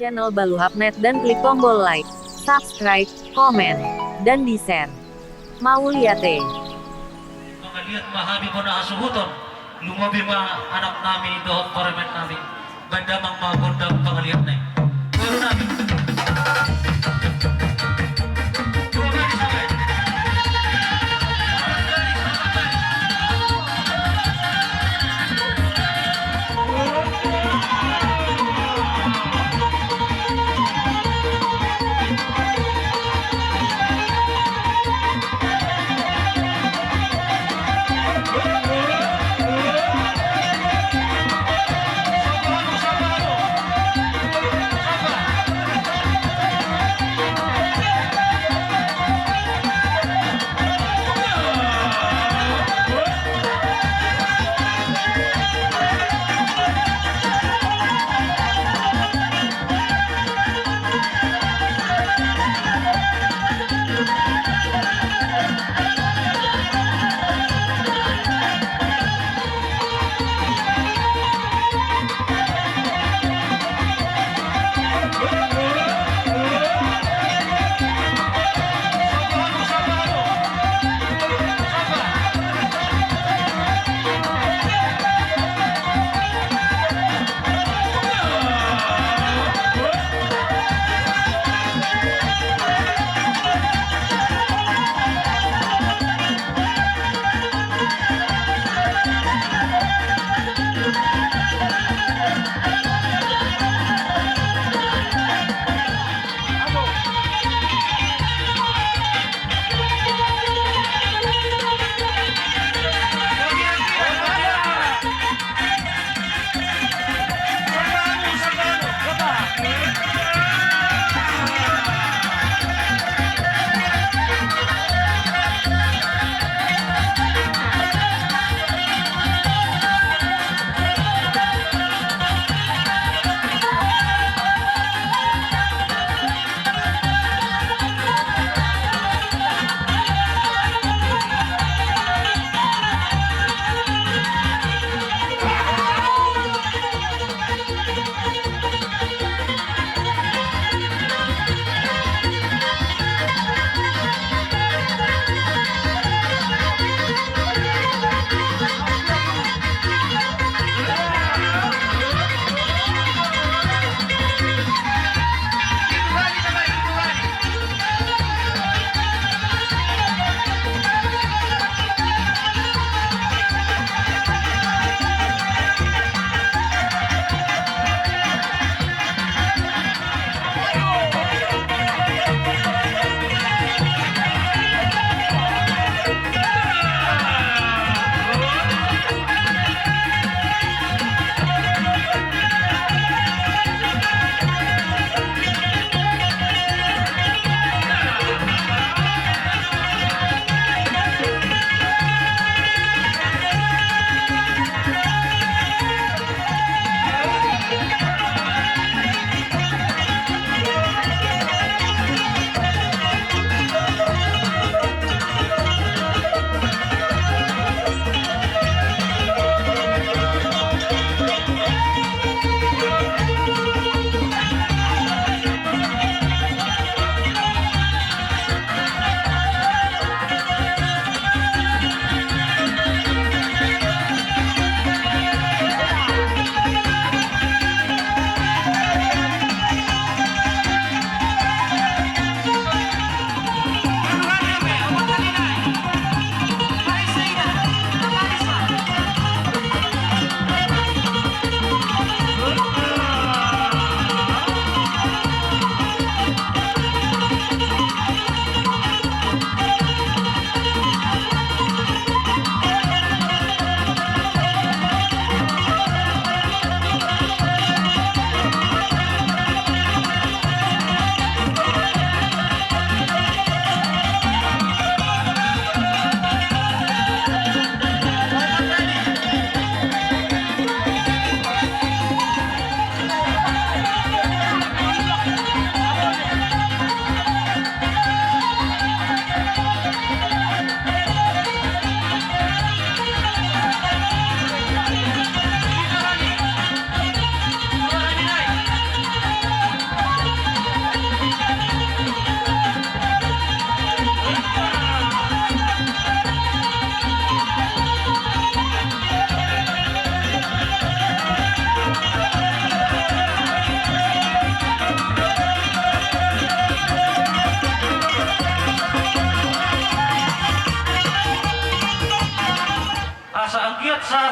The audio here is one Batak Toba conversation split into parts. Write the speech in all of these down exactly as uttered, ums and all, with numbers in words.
channel Baluhapnet dan klik tombol like, subscribe, komen, dan di-share. Mauliate. Mangaliat ma hami bona hasuhuton, lumobi ma anak nami dohot parumaen nami. Baen damang ma gondang pangaliatna i. Boru nami.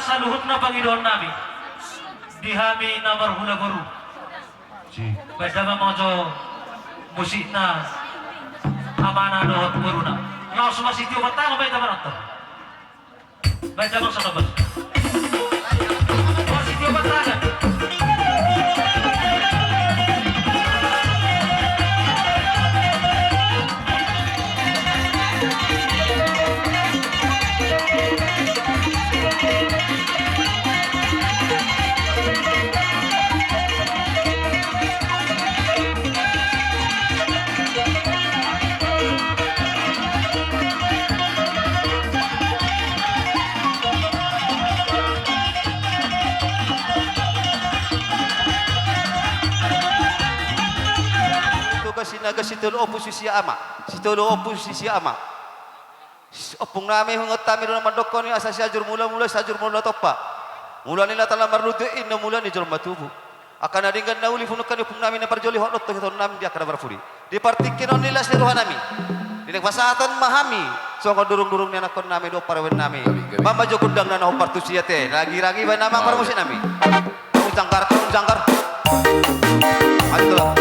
Saluhutna pangidoan nami di hami na marhula boru. Baen damang ma jo musikna amana dohot boruna. Laos masitio ma tangan baen damang nonton. Baen damang songon on. Masitio ma tangan. Tugas sinaga sitolu ompu sisia ama. Sitolu ompu sisia ama. Ompung nami, huingot hami do na mandokkon i asa Sianjur Mula, Mula Sianjur Mula Tompa. Mula ni Latalna marlundu, inna mula ni jolma tubu. Angka na denggan na uli punguan ni ompung nami na parjolo, hot do tongtong nami di angka na parpudi. Di partingkian on ni las ni roha nami, di na pasahaton ma hami songon durung-durung ni anakkon nami dohot parumaen nami. Baen ma jo gondang na hombar tusi ate, ragi-ragi baen damang parmusik nami. Jangkar, jangkar. Ayo, tolong.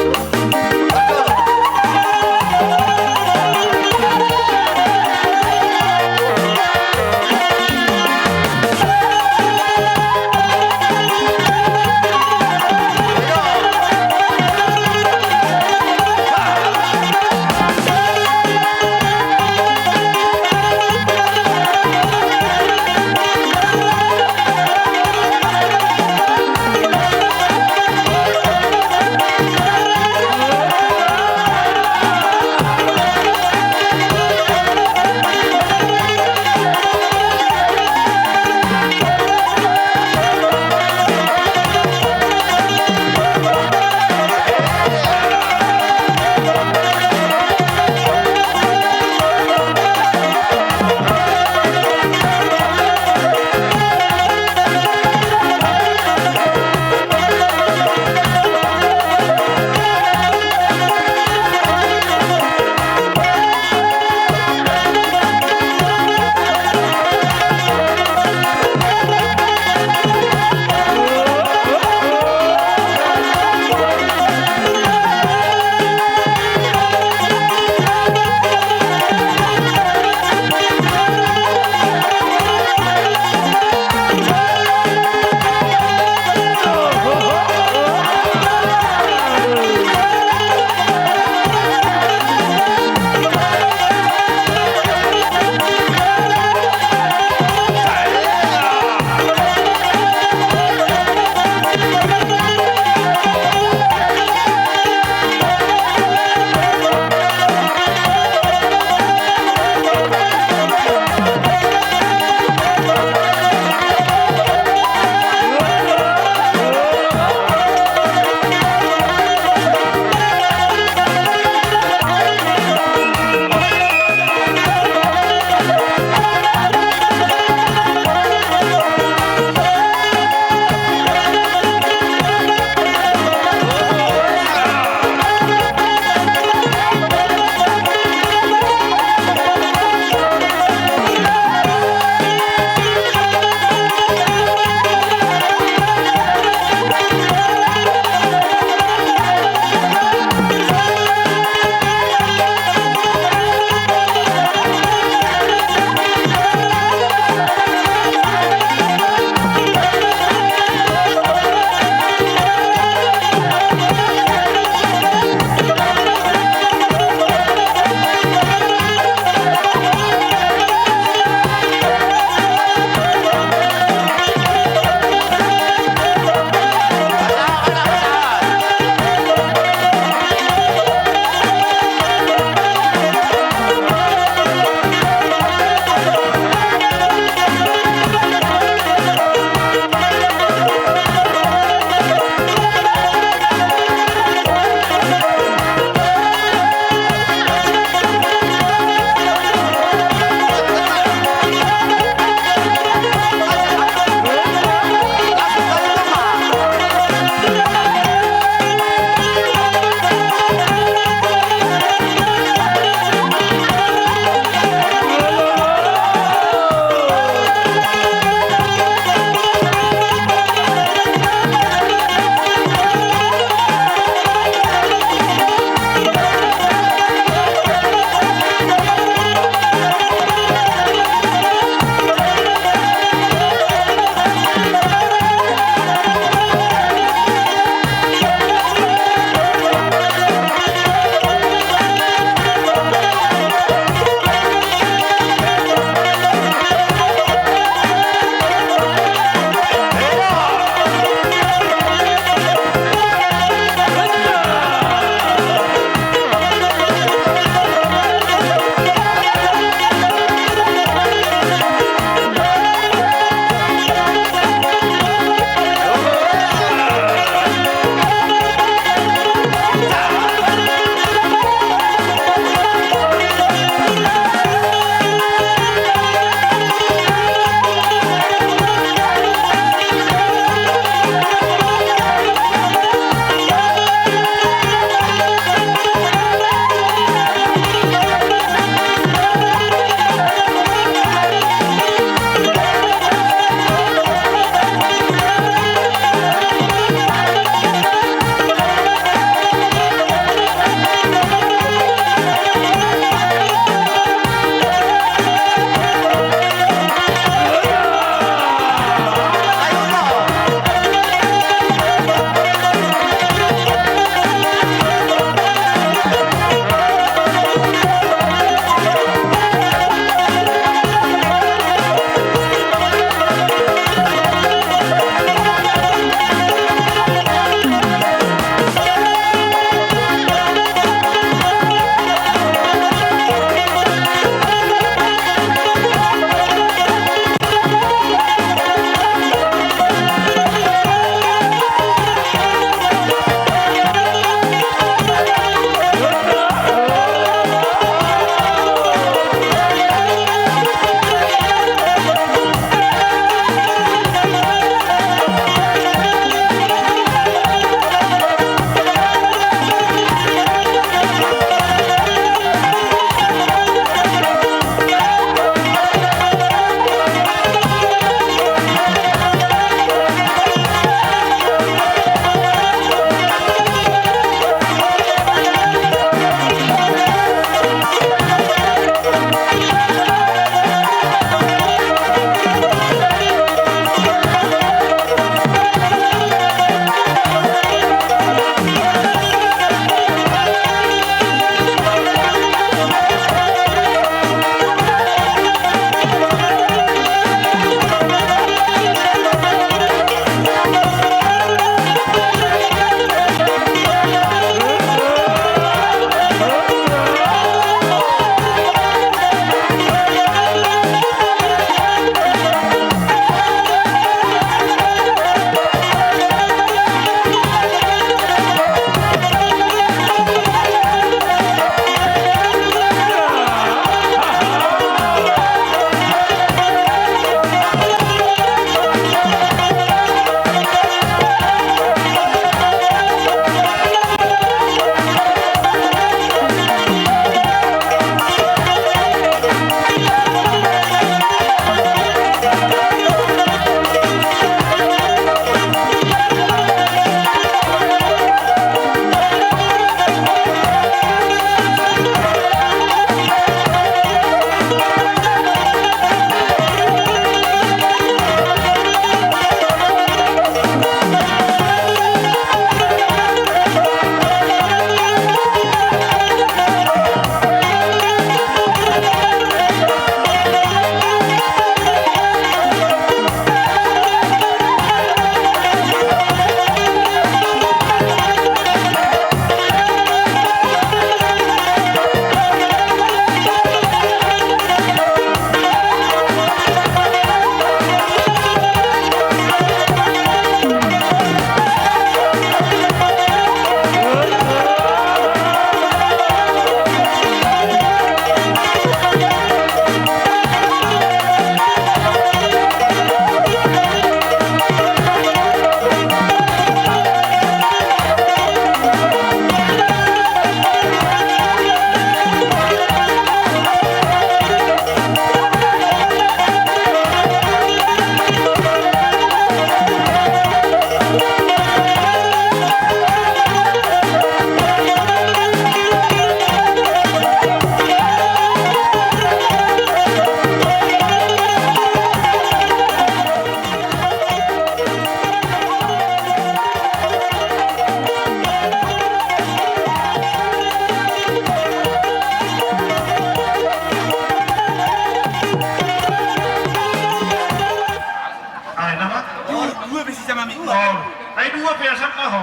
Oh, ai dua pe asa na ho.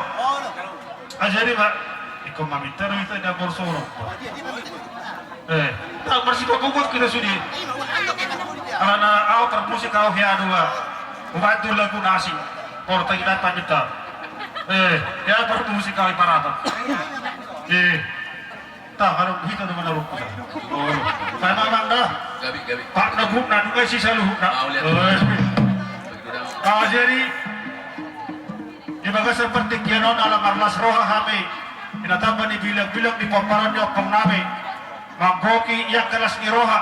Aja di ba. Iko maminta do ita da borsoro. Eh, tak bersifat bukut kita sudah. Karena au permusik au hea dua. Umat tu lagu nasi. Porta kita paminta. Eh, ya permusik au iparata. Eh. Tahan, hita na manaruk kita. Oh. Saya mamang dah. Gabe, gabe. Pak Nabuk, Nabuk, eh, sisa luhut dah. Mau lihat. Eh. Begitu dah. Ah, jadi, di bagasan partingkian on ala marlas roha hami. Ina tamba ni bilang-bilang di pomparan ni ompung nami. Manggohi ia kelas ni roha.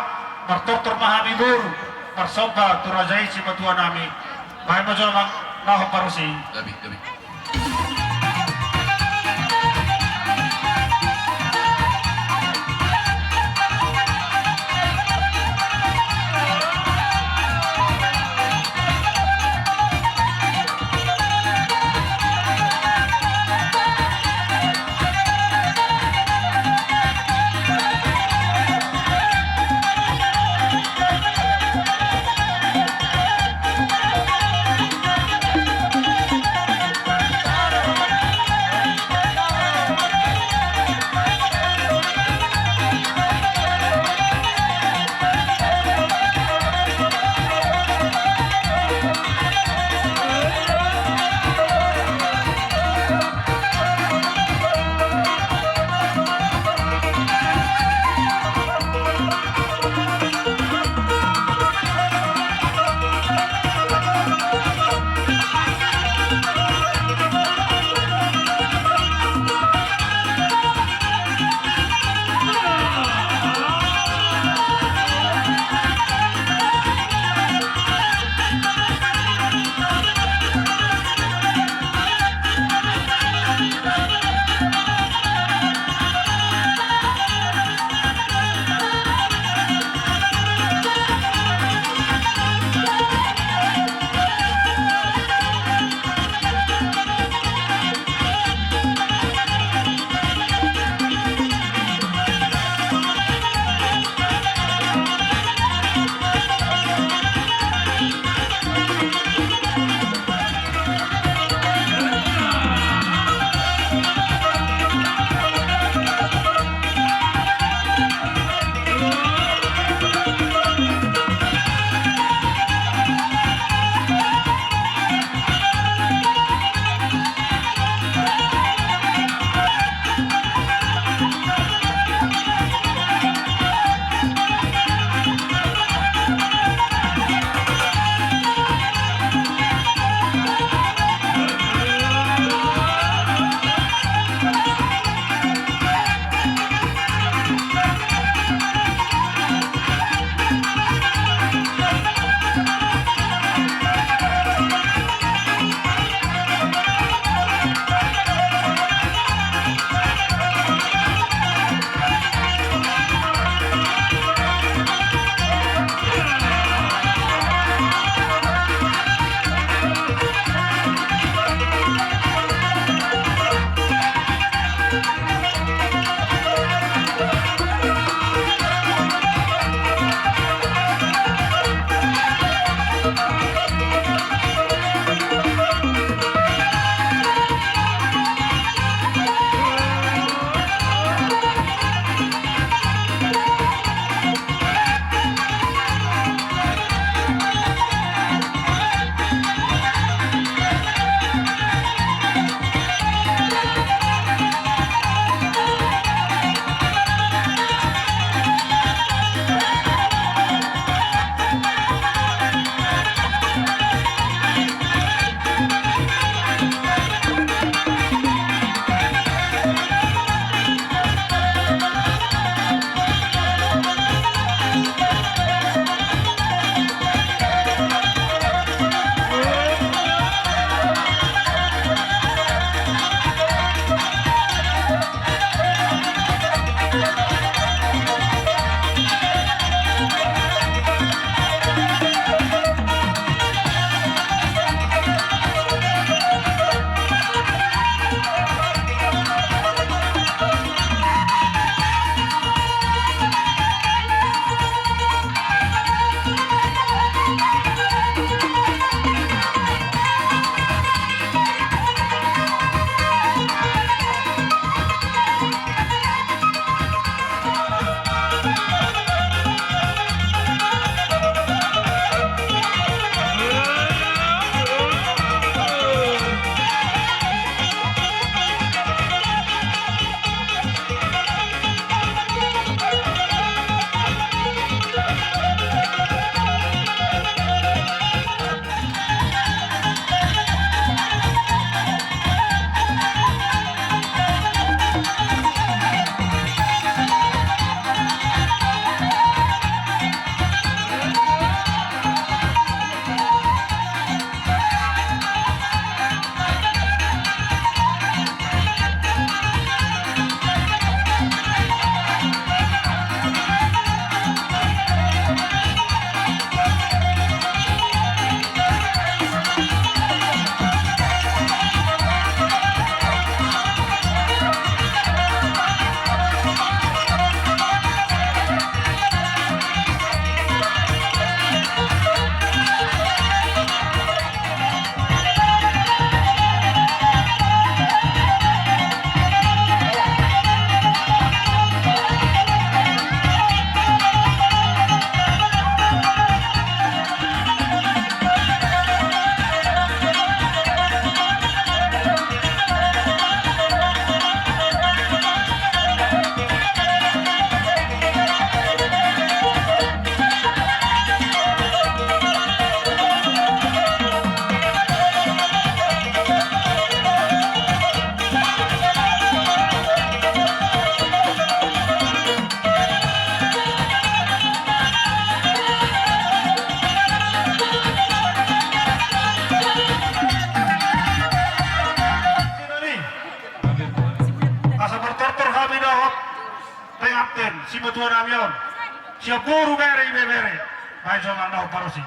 Martortor ma hami boru. Marsomba tu raja i simatua nami. Baen ma jo amang, na ho parusi. Gabe, gabe. Tuan nami on, siap boru, bere, ibebere. Baik, songon na parhobas i.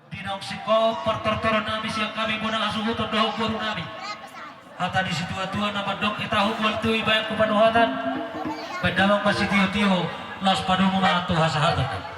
Di naung singkop partortoron nami sian hami bona hasuhuton dohot boru nami. Hata ni situatua na mandok: Hita hubual tu ibaen ku panuhatan. Baen damang ma sitiotio, laos padomu ma tu hasahatan.